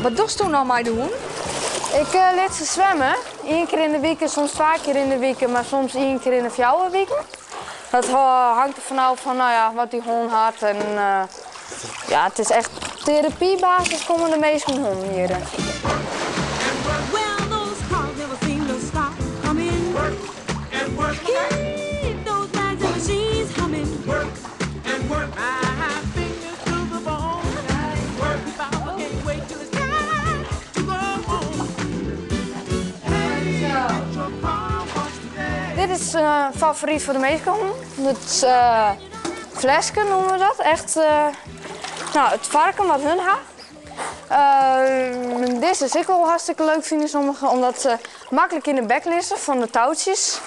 Wat dochsto no mei de hûn? Ik lit se swimme. Ien kear yn de wike, soms twa kear yn de wike, mar soms ien kear yn de fjouwer wiken. Dat hangt der fanôf fan nou ja, wat dy hûn hat. En ja, it is echt terapybasis komme de minsken hûnen hjir. Dit is in favoryt foar de minskehûn. Dat is fleske noeme we dat. Echt no, it farken wat hun ha. Dizze is ek wol hartstikke leuk fine sommigen, omdat se maklik yn de bek lizze fan de toutsjes.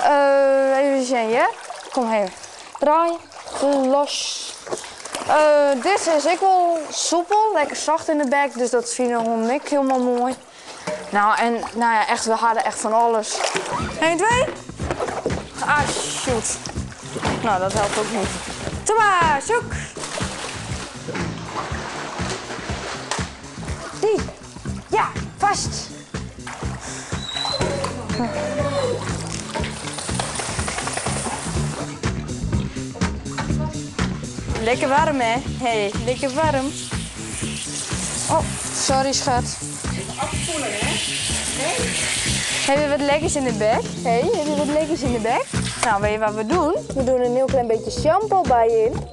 Even sjen hjir. Kom even. Draai. Los. Dizze is ek wol soepel, lekker socht yn de bek, dus dat fine hûnen ek hielendal moai. Nou, en nou ja, echt, we hadden echt fan alles. 1, 2. Ah, shoot. Nou, dat helpt ook niet. Twa, zoek. Die. Ja, vast. Lekker warm, hè? Hey, lekker warm. Oh, sorry, schat. Afspoelen, hè? Nee. Heb je wat lekkers in de bek? Hey, heb je wat lekkers in de bek? Nou, weet je wat we doen? We doen een heel klein beetje shampoo bij in.